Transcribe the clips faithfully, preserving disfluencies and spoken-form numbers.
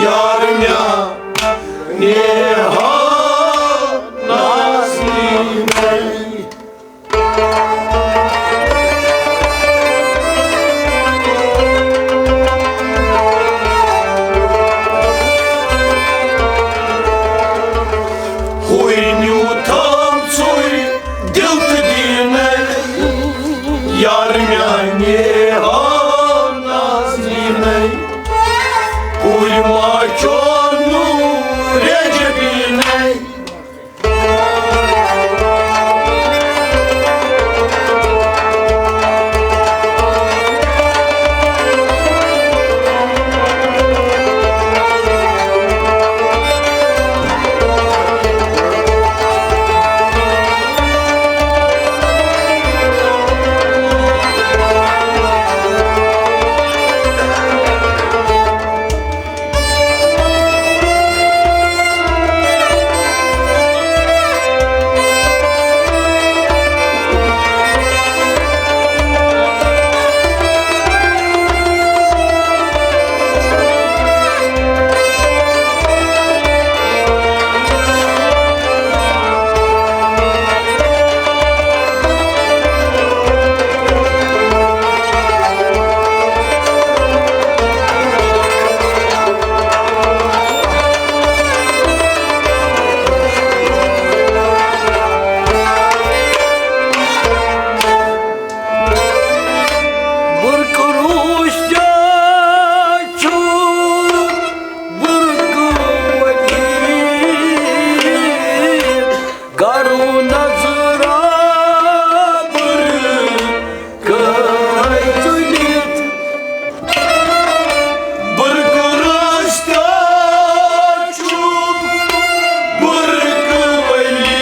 یار میانہِ ہا نازنینَے۔ ہُرنیو تھام ژوٗرِ دِل تہٕ دیٖنَے، یار میانہِ ہا نازنینَے۔ ہُرۍ ما چونُو ریجبینَے۔ برقہٕ روشن چھُ، برقہٕ ؤلِتھ کرو نظرا برقہٕ تُلِتھ۔ برقہٕ روشن چھُ، برقہٕ ؤلِتھ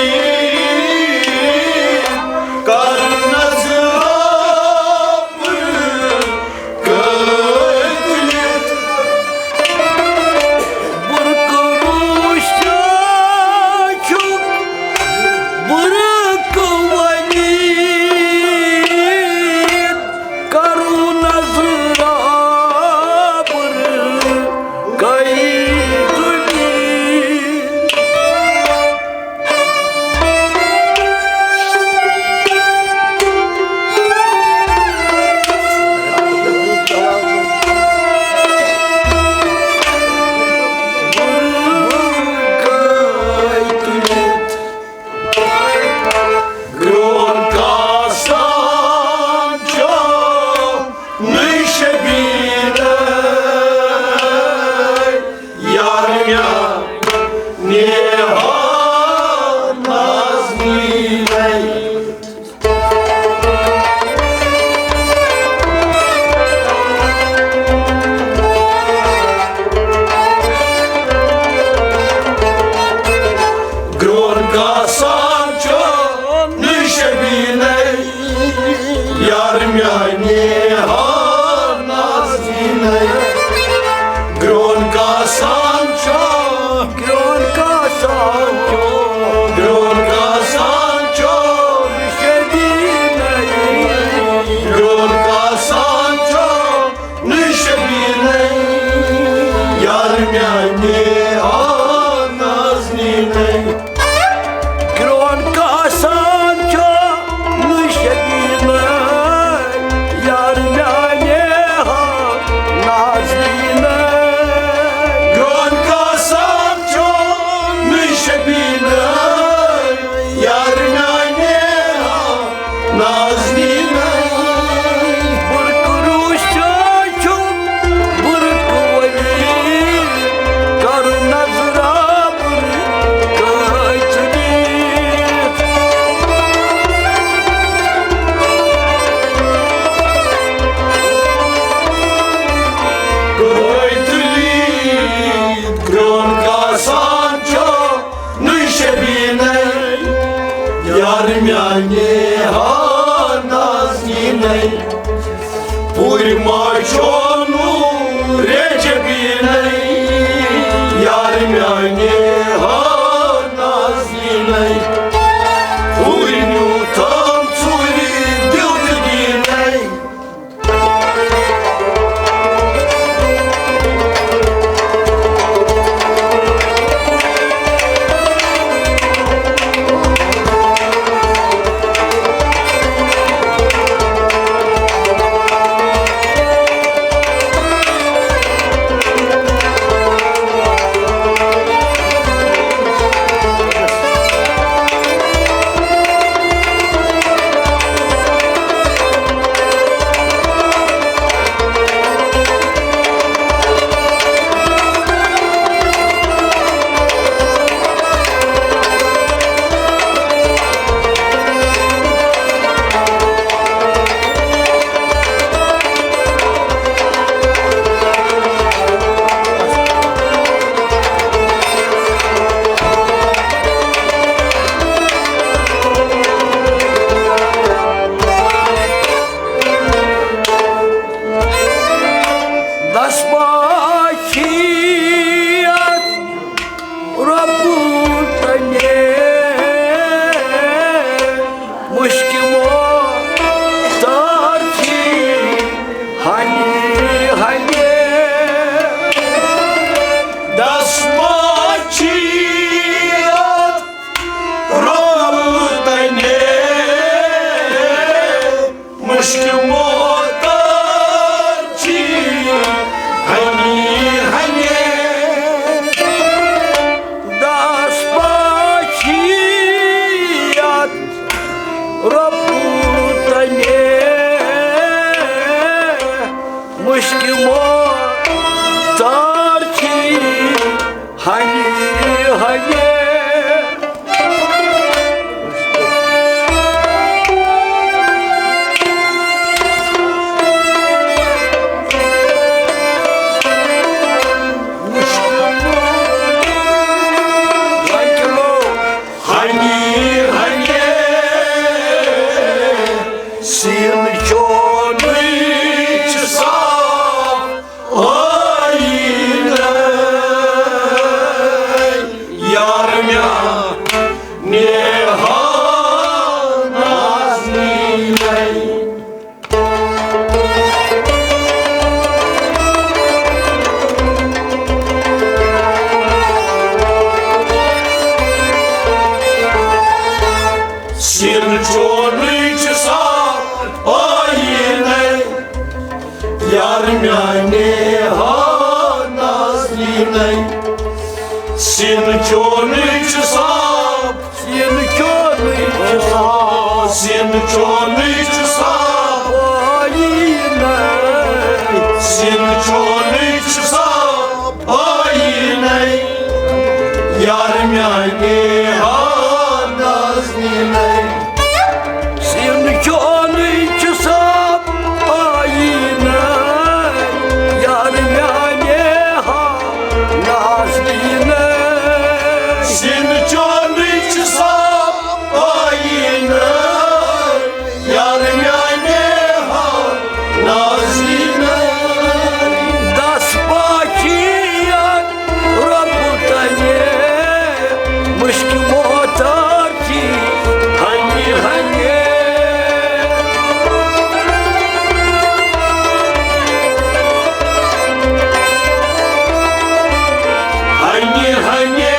کرو نظرا برقہٕ تُلِتھ۔ برقہٕ روشن چھُ، برقہٕ ؤلِتھ کرو نظرا برقہٕ تُلِتھ۔ گرٛون کاسان چھُ نُشبیٖنَے، یار میٛانہِ ہا نازنیٖنَے۔ گرٛون کاسان چھُ نُشبیٖنَے، یار میٛانہِ ہا نازنیٖنَے۔ گرٛون کاسان چھُ، گرٛون کاسان چھُ، گرٛون کاسان چھُ نُشبیٖنَے۔ گرٛون کاسان چھُ نُشبیٖنَے، یار میٛانہِ ہا نازنیٖنَے۔ گرٛون کاسان چھُ نُشبیٖنَے، یار میٛانہِ ہا نازنیٖنَے۔ گرٛون کاسان چھُ نُشبیٖنَے، یار میٛانہِ ہا نازنیٖنَے۔ برقہٕ روشن چھُ، برقہٕ ؤلِتھ کرو نظرا برقہٕ تُلِتھ۔ گرٛون کاسان چھُ نُشبیٖنَے، یار میٛانہِ ہا نازنیٖنَے۔ پوٗرٕ ما چونُو ریجبیٖنَے، یار میٛانہِ ہا نازنیٖنَے۔ پوٗرٕ نیوٗ تھام ژوٗرِ دِل تہٕ دیٖنَے۔ تسبیٖحات رۄب تنے، مُشکہِ موتر چھی ہنی ہنے۔ تسبیٖحات رۄب تنے، مُشکہِ موتر چھی ہنی ہنے۔ ہنی ہنے سیٖنہٕ چونٕے چھُ صاف آیٖنَے، یار میٛانہِ ہا نازنیٖنَے۔ سیٖنہٕ چونٕے چھُ صاف آیٖنَے، یار میٛانہِ ہا نازنیٖنَے۔ سیٖنہٕ چونٕے چھُ صاف، سیٖنہٕ چونٕے چھُ صاف، سیٖنہٕ چونٕے چھُ صاف آیٖنَے۔ سیٖنہٕ چونٕے چھُ صاف آیٖنَے، یار میٛانہِ ہا نازنیٖنَے۔ سیٖنہٕ چونٕے چھُ صاف آیٖنَے، یار میٛانہِ ہا نازنیٖنَے۔ سیٖنہٕ چونٕے چھُ صاف آیٖنَے، یار میٛانہِ ہا نازنیٖنَے۔ دَس پاچی رۄب تنے، مُشکہِ موتر چھی ہنی ہنے۔ ہنی ہنے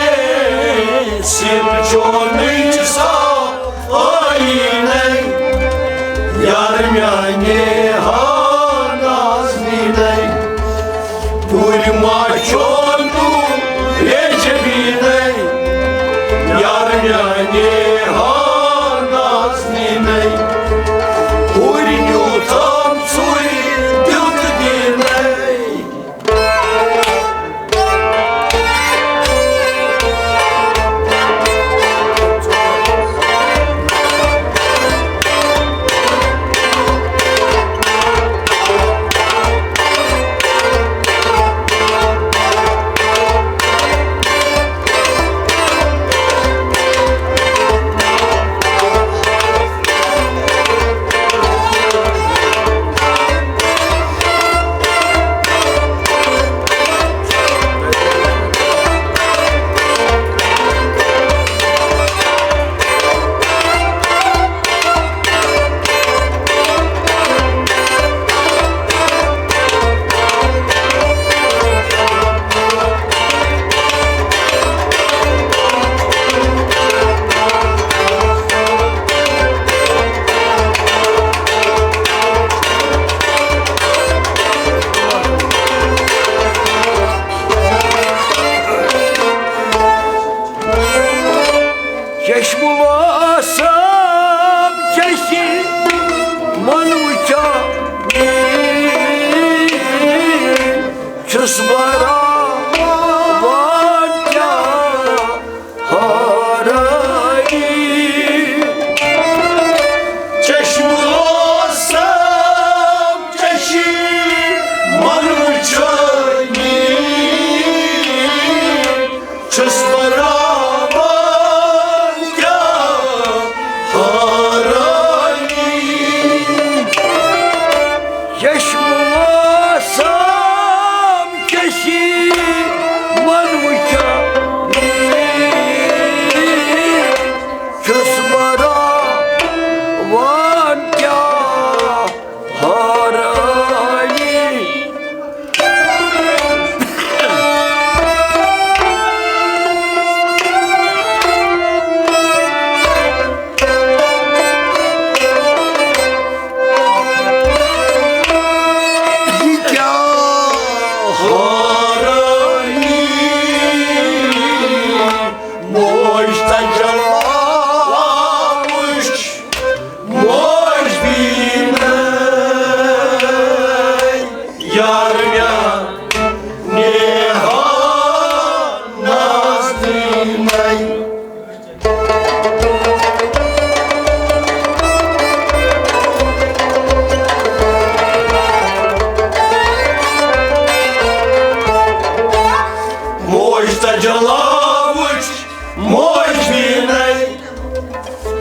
تجلا وٕچھ موج بیٖنَے،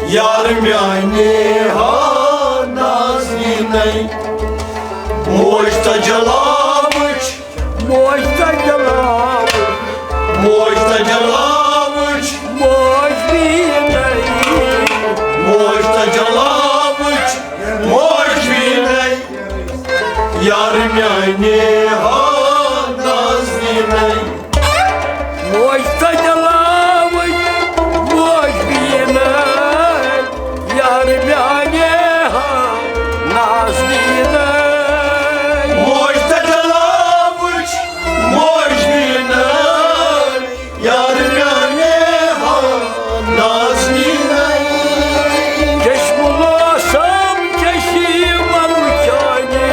یار میٛانہِ ہا نازنیٖنَے۔ موج تجلا وٕچھ، موج تجلا وٕچھ، موج تجلا وٕچھ، موج بیٖنَے۔ موج تجلا وٕچھ موج بیٖنَے، یار میٛانہِ ہا نازنیٖنَے۔ موج تجلا وٕچھ موج بیٖنَے، یار میٛانہِ ہا نازنیٖنَے۔ موج تجلا وٕچھ موج بیٖنَے، یار میٛانہِ ہا نازنیٖنَے۔ چشمہٕ لوسم چشمن وٕچھانہِ،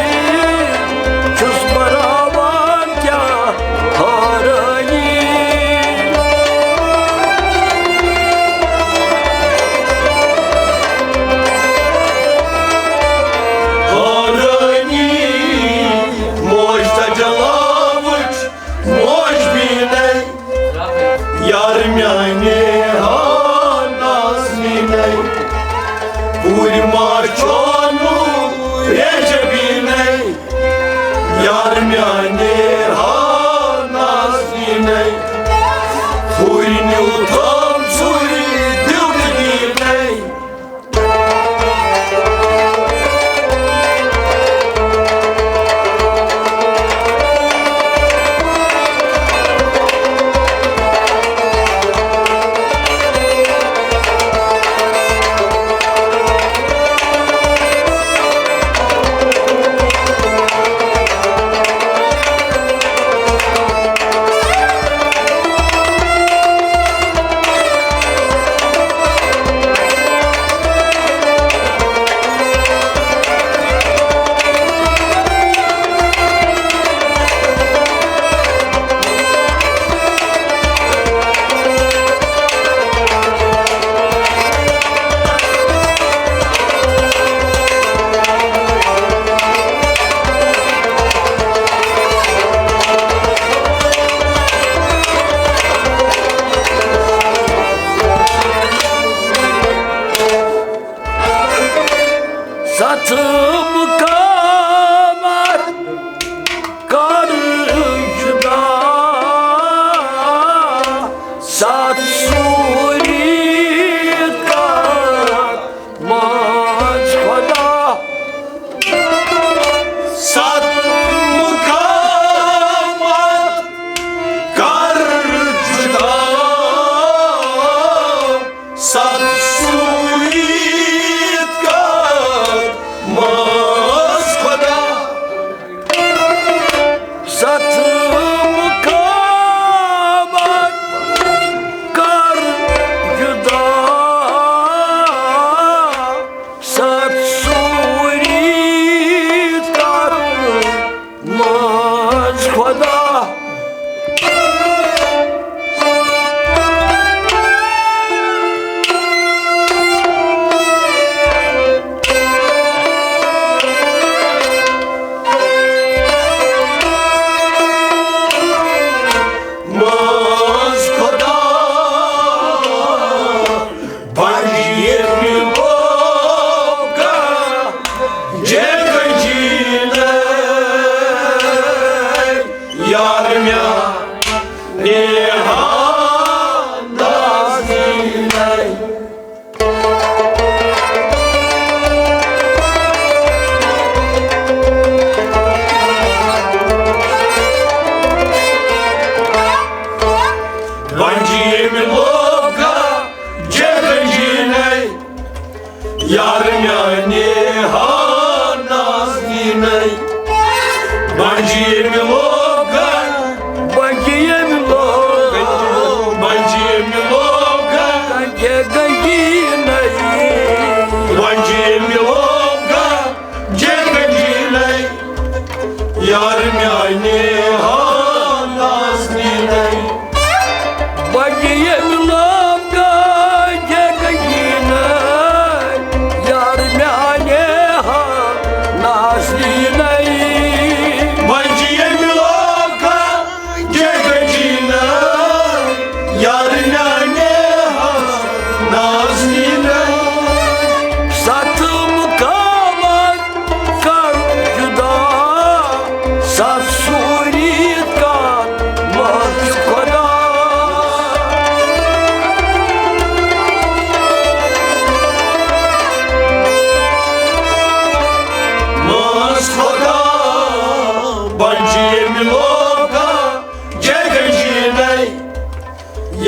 چھُس بناوان کیٛاہ حٲرانی۔ حٲرانی۔ موج تجلا وٕچھ موج بیٖنَے، یار میٛانہِ ہا نازنیٖنَے۔ پوٗرِ ما چونُو ریجہ بیٖنَے، یار میٛانہِ ہا نازنیٖنَے۔ پوٗرِ نیوٗ تھوٚم ژوٗرِ دیُت دیٖنَے۔ ستھ مقامات کر جدا، ستھ سوٗری کر منٛز خدا۔ ستھ مقامات کر جدا، ستھ سوٗری کر منٛز خدا۔ ستھ مقامات کر جدا، ستھ سوٗری کر منٛز خدا۔ منٛز خدا۔ بنجہِ ییٚمہِ لوکا جے گنجی نَے، یار میٛانہِ ہا نازنیٖنَے۔ بنجہِ ییٚمہِ لوکا جے گنجی نَے، یار میٛانہِ ہا نازنیٖنَے۔ بنجہِ ییٚمہِ لوکا، بنجہِ ییٚمہِ لوکا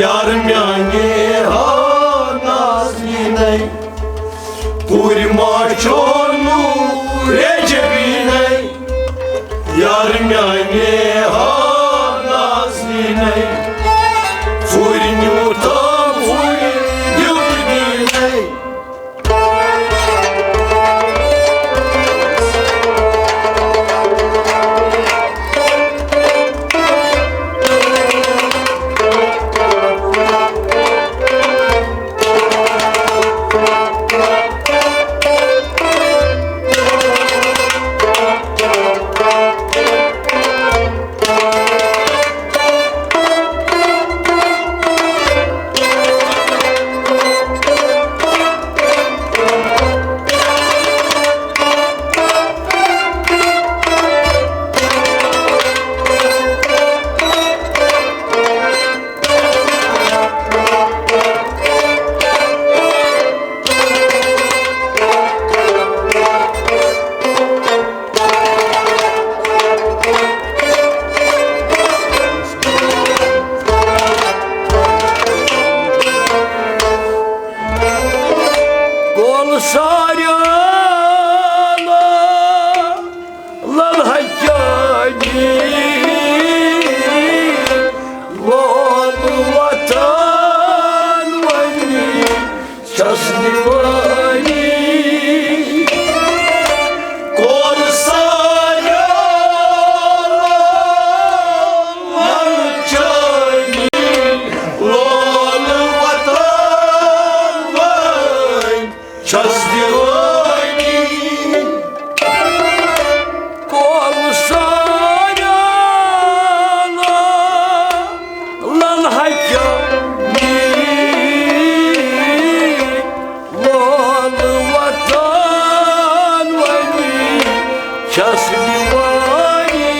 یار میانہِ ہا نازنینے، پوٗرۍ ما چونُو رجبینے۔ یار میانہِ ہا نازنینے، پوٗرۍ نیوٗ تہٕ پوٗرۍ دیُت دینے۔ کول ساریانا للہ چانی، لول وطن ونی چھس دیوانی۔ کول ساریانا للہ چانی، لول وطن ونی چھس دیوانی۔ کول ساریانا للہ چانی، لول وطن ونی چھس دیوانی۔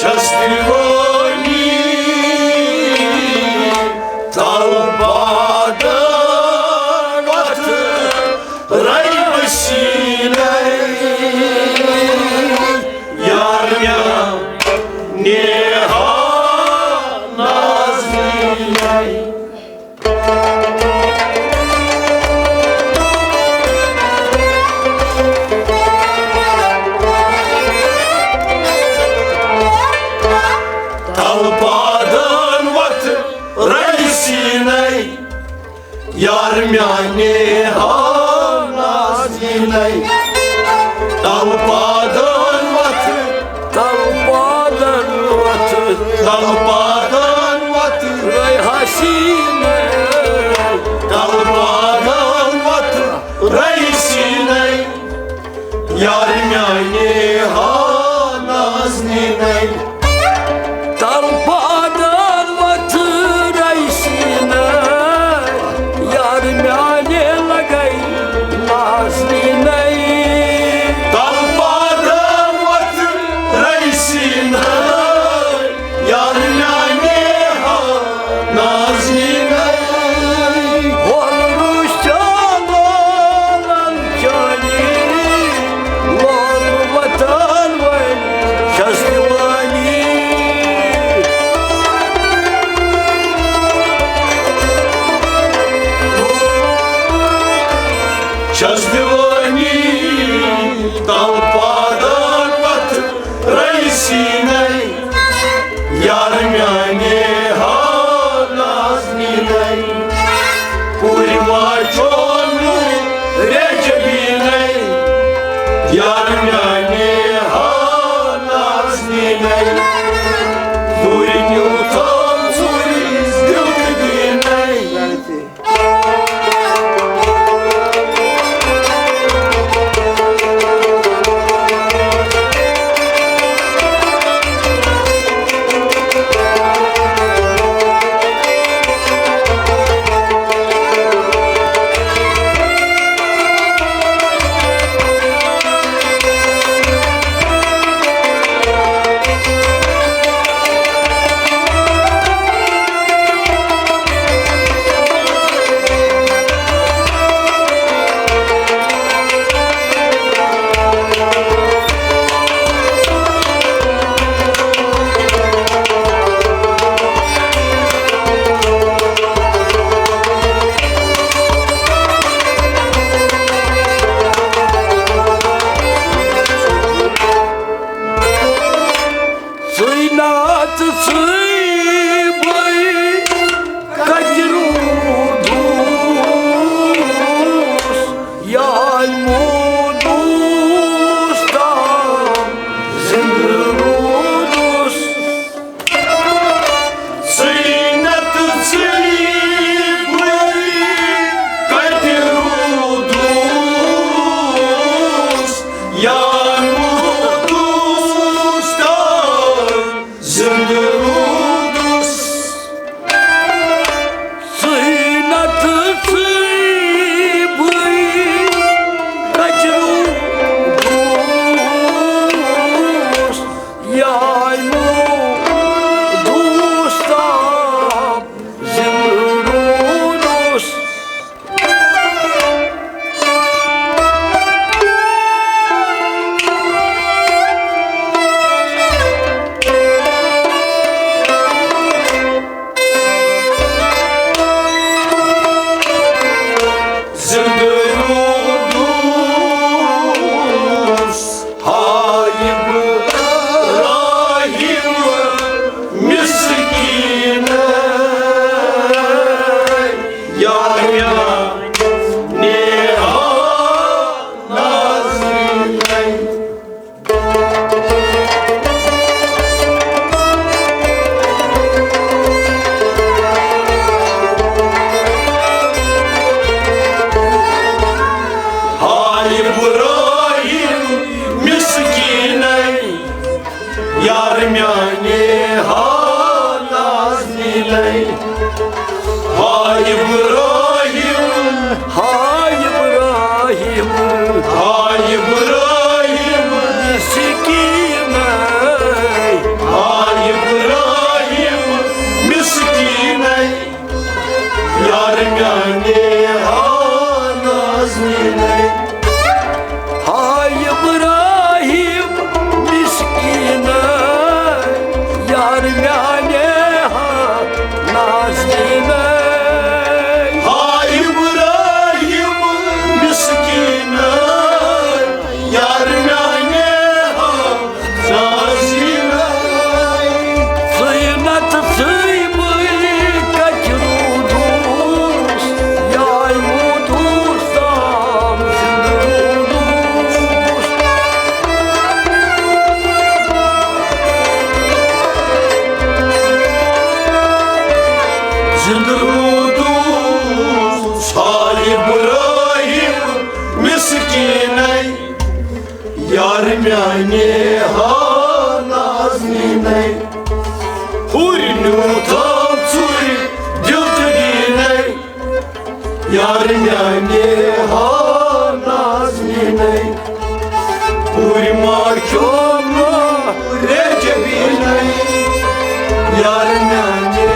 چھس دیوانی تل بادن وتھ رنگ سینے، یار میانہِ ہا نازنینے۔ تل پادن وتھ رنگ سینے، یار میانہِ ہا نازنینے۔ تل پادن وتھ، تل پادن وتھ، تل پادن وتھ رے حسینے۔ تل پادن وتھ رے سینے، یار میانہِ ہا نازنینے۔ تل پادن وتھ رے سینے، یار میانہِ لگے نازنینے۔ تل پادن وتھ رے سینے، یار میانہِ ہا نازنینے۔ ہول روش چلو لل چانی، لول وطن ونی چھس دیوانی۔ چھس دیوانی تل پادن وتھ رے سینے، یار میانہِ ہا نازنینے۔ پوٗرۍ ما چونُو رجبینے، یار میانہِ ہا نازنینے۔ پوٗرۍ نیوٗ تہٕ پوٗرۍ دیُت دینے۔ ہاے ابراہیم، ہاے ابراہیم، ہاے ابراہیم، مسکینے، ہاے ابراہیم، مسکینے، یار میانے ہا نازنینے۔ ہاے ابراہیم مسکینے، یار میانے ہا نازنینے۔ ہاے ابراہیم مسکینے، یار میانے ہا نازنینے۔ ژٕے نتہٕ ژٕے بٕے کتہِ روٗدُس، یاے موٗدُس تام زِندٕ روٗدُس۔ زِندٕ روٗدُس ہاے ابراہیم مسکینے، یار میانے ہا نازنینے۔ ہُرۍ نیوٗتھام ژوٗرِ دِل تہٕ دیٖنے، یار میانے ہا نازنینے۔ ہُرۍ ما کھیوٚو نوٗرِ جبیٖنے، یار میانے